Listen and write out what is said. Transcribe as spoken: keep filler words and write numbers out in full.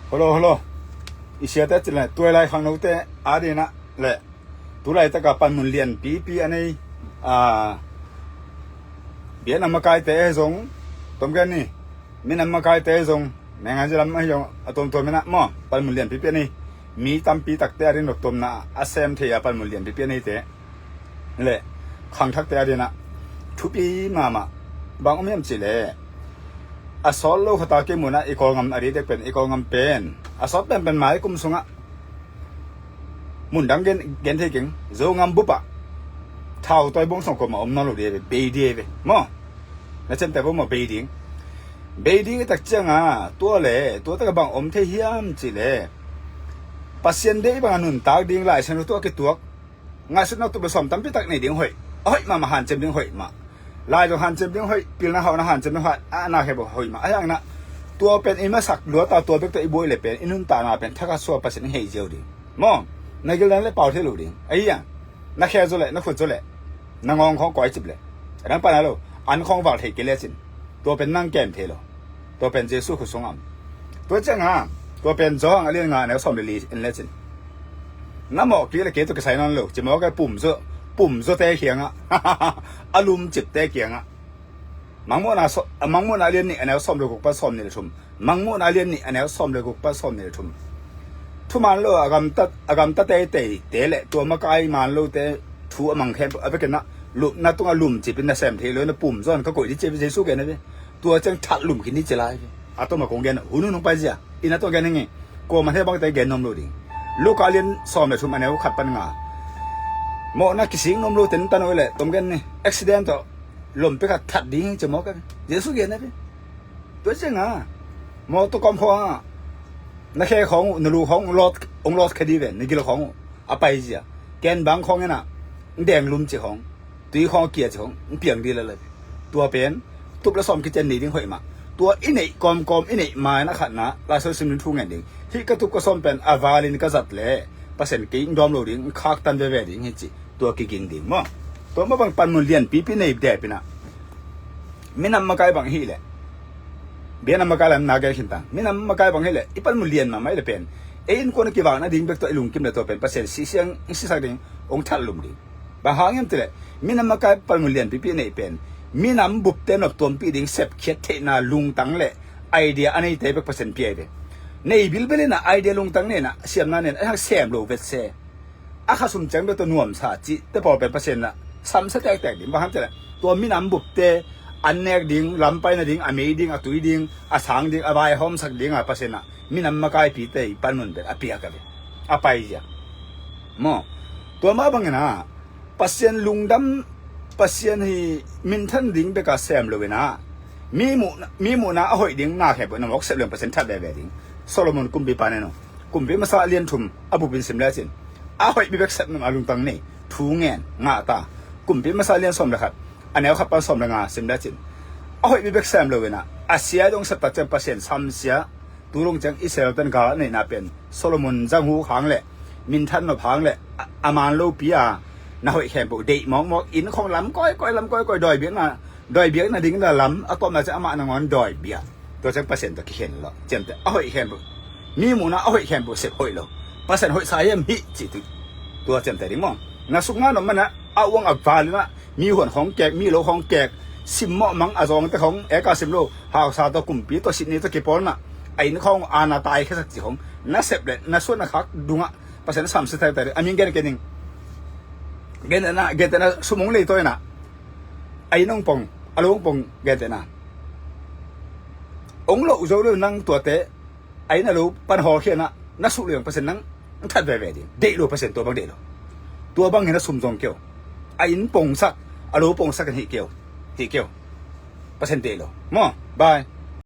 Hello, hello. I siate cih leh tuailai khangnote adingin ah le tulaitaka panmun lianpipi a nei, a, biakna makaite zong, tom gen ni, minam makaite zong, menganzi lam ahi zong, a tuamtuam in ah maw, panmun lianpipi a nei, mi tampi takte adingin noptuamna a sem thei a panmun lianpipi a neite le khangthakte adingin ah thupi mahmah. Bang om hiam cih leh a sawt lo khata kimunah i Kawlgam a ri dek pen, i Kawlgam pen a sawt penpen mai kum sungah mun dang gen, gen thei keng, Zogam bupah thau tawi bung sawng koma om nawn lo ding ve, bei ding ve maw. Na cemte bo maw, bei ding. Bei ding i tak cianga tua le tua taka bang om thei hiam cih leh Pasian deih banga nuntak ding Lai Siangtho tua kituak ngaihsutna tup le sawm tampi tak nei ding hoih. A hoih mahmah, hancem ding hoih mah. Lai zong hancem ding hoih, pilna hauhna hancem ding hoih, a na khe bo hoih mah. A hiangna tua pen i masak luata tua bek tawh i buai le pen i nuntakna pen thakhat sua Pasian i hei ziau ding maw. Na gil dan le pau thei lo ding. A hiang na khe zaw le, na khut zaw le, na ngawng khawng kawicip le, a dang pana lo, an khawng val thei kei lecin tua pen nang kem thei lo. Tua pen Jesu khut sungah om. Tua cianga tua pen Johan a lian nga a neu sawm le li en lecin na mawh kik le kei tawh kisai nawn lo, ci mawk a, pumzaw, pumzawte kiangah, a lumcipte kiangah. Mangmuhna so-, a Mangmuhna a lian nih a neu sawm le guk pan sawm nih le thum. Mangmuhna a lian nih a neu sawm le guk pan sawm nih le thum. Thuman lo a gamtat, a gamta teiteite le tua makai man lote thu a mang khempeuh a vekin ah lupna tungah lumcipin na sem thei lo, na pumzaw in ka koih ding ci a ve, Jesu gen a ve. Tua ciang that lum khin ding ci lai ve. A tawma kong gen a, hun hun hong pai zia. Inn a tawh gen ing e. Kuamah heh bangte gen nuam lo ding. Luka lian sawm le thum a neu khat pan nga. Mawhna kisik nuam lo ten tan uh le tom gen ni. Accident tawh lompi khat that ding ci mawk a ve. Jesu gen a ve. Tua cianga mawh tawh kawm khawngah na khe khawng uh, na lu khawng uh lawt, hong lawt khe ding ve, na gil khawng uh a pai zia. Ken bang khawng inah, deng lum ci khawng, tui khawng a kia ci khawng hong piang ding lala ve. Tua pen tup le sawm kician nei ding hoih mah. Tua i neih kawmkawm, i neih ma-in a khatna Lai Siangtho sim ding, thu ngen ding. Hih ka tup ka sawm pen a valin ka zat leh Pasian kei hong dawm lo ding, hong khaktan veve ding hi ci. Tua kiging ding maw. Tua mah bang panmun lianpipi nei depin ah minam makai bang hi leh, biakna makai lam na gen khin ta. Minam makai bang hi leh i panmun lian mahmah hi leh pen ei innkuan a kivakna ding bek tawh i lungkim leh tua pen Pasian sisiang, sisak ding, hong that lum ding. Bang hang hiam cih leh minam makai panmun lianpipi a neih pen minam bupte noptuampih ding sepkhiat theihna lungtang le idea a neite bek Pasian pia hi ve. Nei bilbel inah idea lungtang nei inah, siamna nei inah, a hang sem lo vetse, a khasum ciang bek tawh nuamsa cihte pawl pen Pasian inah samsia tektek ding. Bang hang cih leh tua minam bupte an nek ding, lam paina ding, a mei ding, a tui ding, a sang ding, a vaihawmsak ding a Pasian inah minam makaipite i panmun pen a piak a ve. A pai zia maw. Tua mah bangin ah Pasian lungdam, Pasian hi minthan ding beka sem lo inah mi muhna, mi muhna a hoih ding na khempeuh na mawk sep leng Pasian that veve ding. Solomon kumpipa nen uh, Kumpi Masa a lian thum a bupin sim lecin a hoih mi bek sep nung a lungtang nei, thu ngen ngah ta. Kumpi Masa a lian sawm le khat a neu khat pan sawm le nga sim lecin a hoih mi bek sem lo inah a sia dong sep tak ciang Pasian samsia. Tu lung ciang Israel ten gal a neihna pen Solomon zang huk hang le minthan nop hang le a, a man lopi a na hoih khempeuh deih mawkmawk, inn khawng lam kawikawi, lam kawikawi, dawi biakna, dawi biakna ding la lam a tawpna ciang amah nangawn dawi biak. Tua ciang Pasian tawh kikhen lo. Ciamteh a hoih khempeuh, mi muhna a hoih khempeuh sep hoih lo. Pasian hoihsa hiam hih cih tu. Tua ciamteh ding maw. Na suknga nop manah a uang a val inah mi huan khawng kek, mi lo khawng kek, simmawh mang a zawngte khawng eka sim lo, hausa tawh, kumpi tawh, sitni tawh kipawlna a inn khawng ana tai khesak ci khawng na sep le na suan na khak dungah Pasian samsia thai thai ding. A min gen kei ning. Gentehna, gentehna sum hong leitaw inah a inn hong pong, a lo hong pong, gentehna hong loh zo lo nang tuate a inn a lo pan hawlkhia inah na suh leng Pasian nang hong that veve ding. Deih lo Pasian tua bang deih lo. Tua bangin a sum zong kei uh, a inn pongsak, a lo pongsak in hih kei uh, hih kei uh. Pasian deih lo maw. Bye.